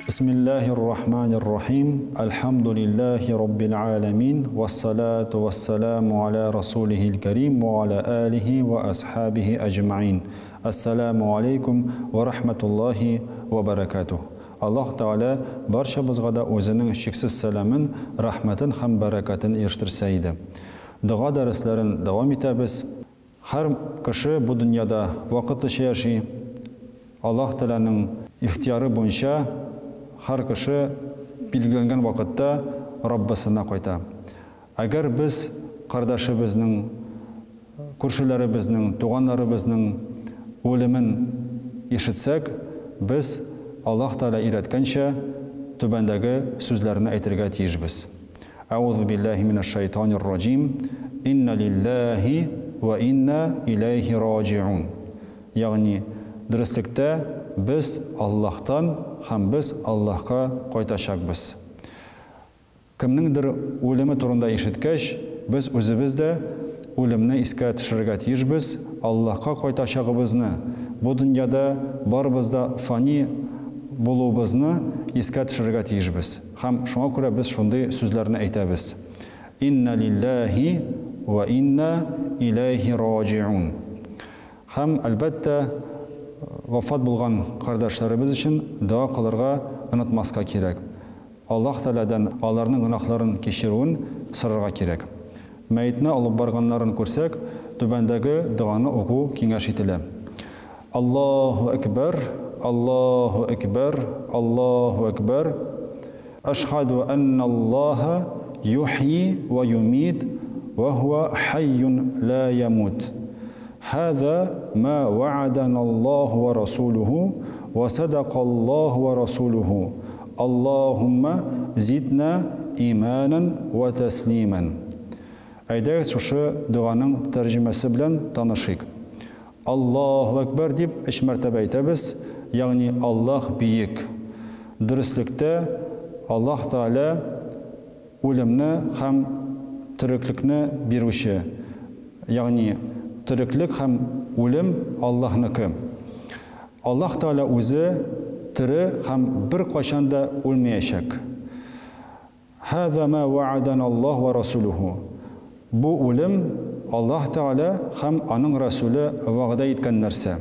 Бисмиллаһир рахманир рахим. Әлхәмдүлиллаһи раббил аламин. Вассалату вассаламу аля расулихил карим ва аля алихи ва асхабихи аҗмаин. Ассаламу алейкум ва рахматуллахи ва баракатух. Аллаһ Тәгалә барчабызга да үзенең чиксез сәламен, рәхмәтен һәм бәрәкәтен ирештерсә иде. Дога дәресләрен дәвам итәбез. Һәр кеше бу дөньяда вакытлыча яши. Аллаһ Тәгаләнең ихтыяры буенча һәр кеше билгеләнгән вакытта Раббысына кайта. Әгәр без кардәшебезнең, күршеләребезнең, туганнарыбызның үлемен ишетсәк, без Аллаһ Тәгалә өйрәткәнчә түбәндәге сүзләрне әйтергә тиешбез. Әгъузу биллаһи минәш шайтанир раҗим. Инна лиллаһи ва инна иләйһи раҗиун. Ягъни, дөреслектә без Аллаһтан һәм без Аллаһка кайтачакбыз. Кемнеңдер үлеме турында ишеткәч, без үзебез дә үлемне искә төшерергә тиешбез, Аллаһка кайтачагыбызны, бу дөньяда барыбыз да фани булуыбызны искә төшерергә тиешбез. Һәм шуңа күрә без шундый сүзләрне әйтәбез. Инна лиллаһи ва инна иләйһи раҗиун. Һәм, әлбәттә, вафат булган кардәшләребез өчен дога кылырга онытмаска кирәк. Аллаһ Тәгаләдән аларның гөнаһларын кичерүен сорарга кирәк. Мәетне алып барганнарын күрсәк, түбәндәге доганы уку киңәш ителә. Аллаһу әкбәр, Аллаһу әкбәр, Аллаһу әкбәр. Әшһәду әнналлаһа юхйи вә юмит вә һуә хәйюн лә ямут. Һәзә мә вәгәдәналлаһу вә расулүһу вә сәдәкаллаһу вә расулүһу. Аллаһуммә зиднә иманән вә тәслимән. Әйдәгез шушы доганың тәрҗемәсе белән танышыйк. Аллаһу әкбәр дип өч мәртәбә әйтәбез, ягъни Аллаһ бөек. Дөреслектә Аллаһ Тәгалә үлемне һәм тереклекне бирүче, ягъни тереклек һәм үлем Аллаһныкы. Аллаһ Тәгалә үзе тере һәм беркайчан да үлмәячәк. Һаза ма вәгадәна Аллаһ вә расулүһу. Бу үлем Аллаһ Тәгалә һәм Аның Расүле вәгъдә иткән нәрсә.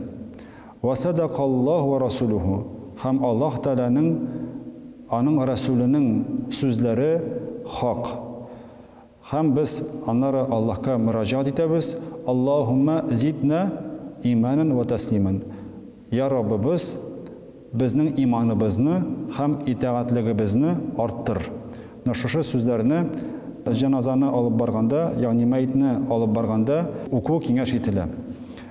Вә сәдәкаллаһу вә расулүһу. Һәм Аллаһ Тәгаләнең, Аның Расүленең сүзләре хак. Һәм без аннары Аллаһка мөрәҗәгать итәбез, Аллаһуммә зиднә иманән вә тәслимән. Я Раббыбыз, безнең иманыбызны һәм итагатьлегебезне арттыр. Менә шушы сүзләрне җеназаны алып барганда, ягъни мәетне алып барганда уку киңәш ителә.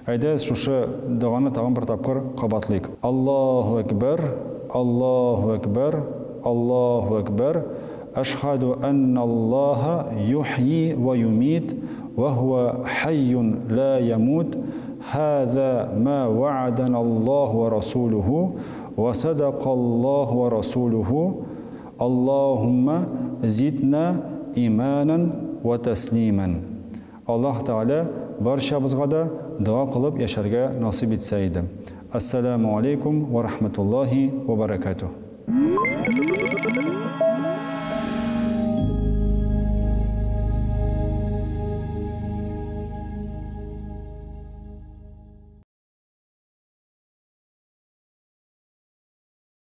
Әйдәгез, шушы доганы тагын бер тапкыр кабатлыйк. Аллаһу әкбәр, Аллаһу әкбәр, Аллаһу әкбәр, әшһәду әнналлаһа юхйи вә юмит, вә һуә хәйюн лә ямут, һәзә мә вәгәдәналлаһу вә расулүһу, вә сәдәкаллаһу вә расулүһу, Аллаһуммә зиднә иманән вә тәслимән. Аллаһ Тәгалә барчабызга да дога кылып яшәргә насыйп итсә иде. Әссәләмү алейкум вә рахмәтуллаһи вә бәрәкәтүһ.